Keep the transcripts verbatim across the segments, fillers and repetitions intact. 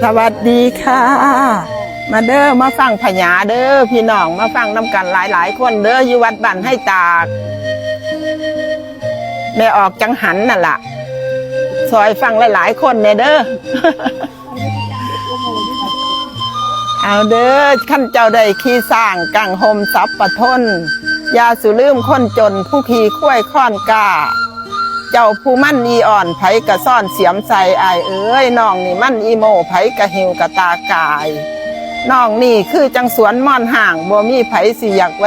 สวัสดีค่ะ มาเด้อ มาฟังพญาเด้อ พี่น้อง มาฟังนำกันหลายๆคนเด้อ อยู่วัดบ้านไฮตาก แม่ออกจังหันนั่นล่ะ ซอยฟังหลายๆคนแน่เด้อ เอาเด้อ คันเจ้าได้ขี่ช้างกังห่มสัพพะทน อย่าสุลืมคนจนผู้ขี่ควายค้อนกล้า เจ้าผู้มันอีอ่อนไผกะซ้อนเสียมใส่ อ้ายเอ๋ย น้องนี่มันอีโมไผกะหิวกะตากาย น้องนี่คือจังสวนม่อนห้าง บ่มีไผสิอยากแว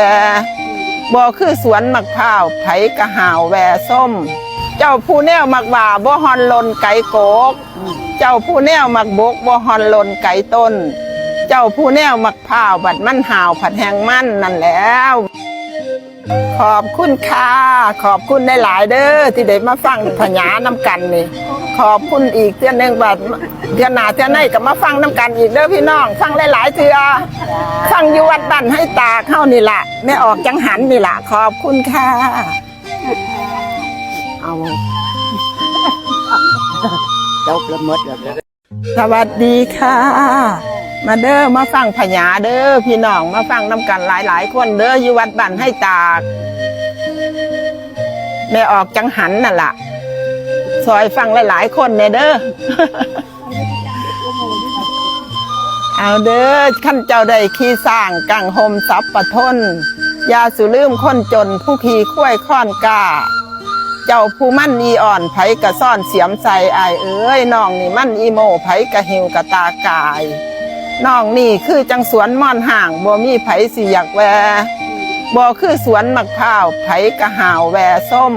บ่คือสวนหมากพร้าว ไผกะห่าวแวส้ม เจ้าผู้แนวมักว่าบ่ฮอนลนไกโกก เจ้าผู้แนวมักบกบ่ฮอนลนไกต้น เจ้าผู้แนวมักพร้าวบัดมันห่าวผัดแหงมันนั่นแล้ว ขอบคุณค่ะ ขอบคุณหลายๆเด้อ ที่ได้มาฟังพญานำกันนี่ ขอบคุณอีกเทื่อหนึ่งบัด เทื่อหน้าเทื่อในก็มาฟังนำกันอีกเด้อพี่น้อง ฟังหลายๆเทื่อ ฟังอยู่วัดบ้านไฮตากเฮานี่ล่ะ แม่ออกจังหันนี่ล่ะ ขอบคุณค่ะ เอา จบแล้วหมดแล้ว สวัสดีค่ะ มาเด้อ มาฟังพญาเด้อ พี่น้อง มาฟังนำกันหลายๆคนเด้อ อยู่วัดบ้านไฮตาก แม่ออกจังหันนั่นล่ะ ซอยฟังหลายๆคนแน่เด้อ เอาเด้อ คันเจ้าได้ขี่ช้างกังห่มสัพพะทน อย่าสุลืมคนจนผู้ขี่ควายค้อนกล้า เจ้าผู้มันอีอ่อนไผกะซ้อนเสียมใส่ อ้ายเอ๋ย น้องนี่มันอีโมไผกะหิวกะตากาย น้องนี่คือจังสวนม่อนห้าง บ่มีไผสิอยากแว บ่คือสวนหมากพร้าว ไผกะห่าวแวส้ม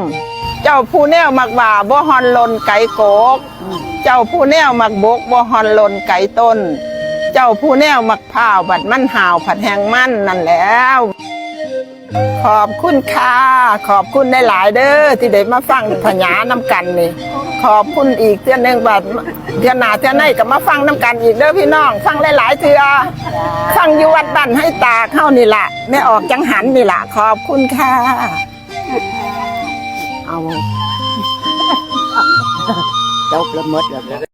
เจ้าผู้แนวมักว่าบ่ฮอนลนไกโกก เจ้าผู้แนวมักบกบ่ฮอนลนไกต้น เจ้าผู้แนวมักพร้าวบัดมันห่าวผัดแหงมันนั่นแล้ว ขอบคุณค่ะ ขอบคุณหลายๆเด้อ ที่ได้มาฟังพญานำกันนี่ ขอบคุณอีกเทื่อหนึ่งบัด เทื่อหน้าเทื่อในก็มาฟังนำกันอีกเด้อพี่น้อง ฟังหลายๆเทื่อ ฟังอยู่วัดบ้านไฮตากเฮานี่ล่ะ แม่ออกจังหันนี่ล่ะ ขอบคุณค่ะ เอา จบแล้วหมดแล้ว